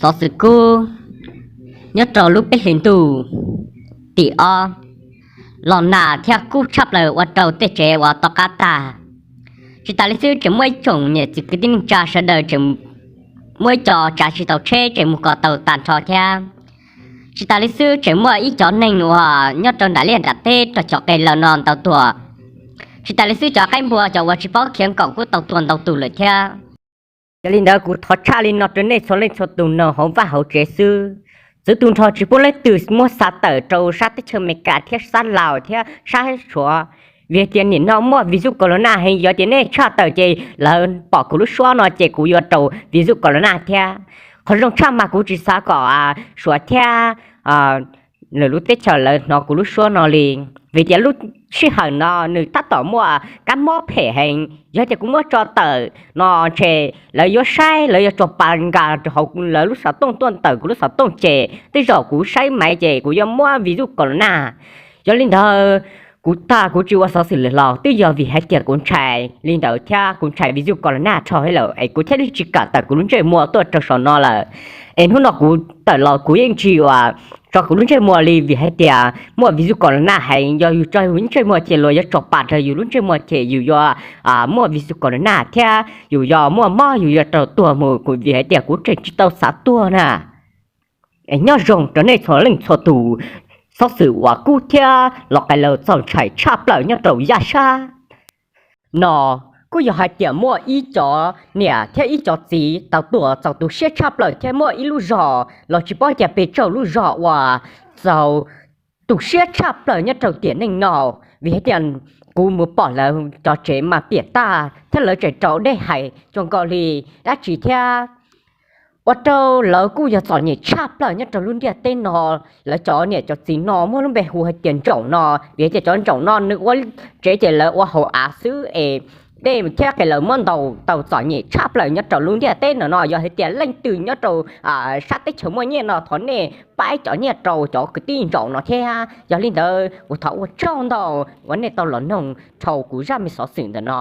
Xov xwm kub nyob rau lub peb hlis ntuj tim ob los nag thiab kub tshaj plaws ua rau tej tsev uas tom qab tag. Tsis tas li xwb tseem muaj ib tsoom niam txiv kwv tij neej tsa sawv daws tseem muaj ib co tsav tsis tau tsheb tseem mus kom tau tag nrho thiab. Tsis tas li xwb tseem muaj ib cov neeg uas nyob rau nram liaj nram teb rau cov qe laws no ntau tuaj. Tsis tas li xwb cov qaib npua cov uas tsis paub khiav nkaum kuj tau tuag ntau tus lawm thiab. Yog li ntawd kuv thov tshaj li no rau nej txhua leej txhua tus no hauv vaj hauv tsev xwb. Txwv tu nrho tsis pub leej twg muab xa tawm rau sab teb chaws Amelikas thiab sab Laus thiab sab Suav, vim hais tias nim no muaj virus corona heev. Yog tias nej tshaj tawm ces lawv pom kuv lub suab no ces kuv yuav raug virus corona thiab. Qhov zoo tshaj mas kuv tsis xav kom Suav thiab lwm lub teb chaws lawv hnov kuv lub suab no li, vim tias lub sij hawm no nws tab tom muaj kab mob phem heev. Yog tias kuv muab tso tawm no ntshe lawv yuav saib, lawv yuav tso pa nkas hauv lawv lub xov tooj tuaj ntawm kuv lub xov tooj ces tej zaum kuv saib maiv ces kuv yuav muab virus corona. Yog li ntawd, kuv tag kuv tsis ua xov xwm lwm los twb yog vim hais tias kuv ntshai li ntawd thiab kuv ntshai virus corona rho lawm es kuv thiaj li tsis kam tawm kuv lub ntsej muag tuaj rau saum no lawm. Es hnub no kuv tawm los kuv yeej tsis ua tso kuv lub ntsej muag li vim hais tias muaj virus corona heev. Yog yus tso yus lub ntsej muag ces luag yuav tso pa rau yus lub ntsej muag ces yus yuav muaj virus corona thiab yus yuav muaj mob, yus yuav raug tuag mus. Kuv vim hais tias kuv tseem tsis tau xav tuag na. Es nyob zoo rau nej txhua leej txhua tus, xov xwm uas kub thiab los qais laws txaus ntshai tshaj plaws nyob rau yaj sab no kuj yog hais tias muaj ib cov niam thiab ib cov txiv tau tuag txaus tu siab tshaj plaws thiab muaj ib lub zos los tsis paub cas pes tsawg lub zos uas txaus tu siab tshaj plaws nyob rau tiam neej no. Vim hais tias kuv mus pom lawv cov tsev mas piam tag thiab lawv tseem rau dej hais tso nkaus li dab tsi thiab. Ua rau lawv kuj yog txom nyem tshaj plaws nyob rau lub ntiaj teb no. Lawv cov niam cov txiv no muaj lub npe hu hais tias Ntsaum no, vim hais tias cov Ntsaum no nws ua tsev ces lawv ua hauv av xwb es dej thiab qe laws muab ntaus tau txom nyem tshaj plaws nyob rau lub ntiaj teb no no. Yog hais tias leej twg nyob rau sab teb chaws muaj nyiaj no thov nej pab cov nyiaj rau cov kwv tij Ntsaum no thiab. Yog li ntawd kuv thov ua tsaug ntau uas nej tau los noog dhau kuv zaj me xov xwm ntawm no.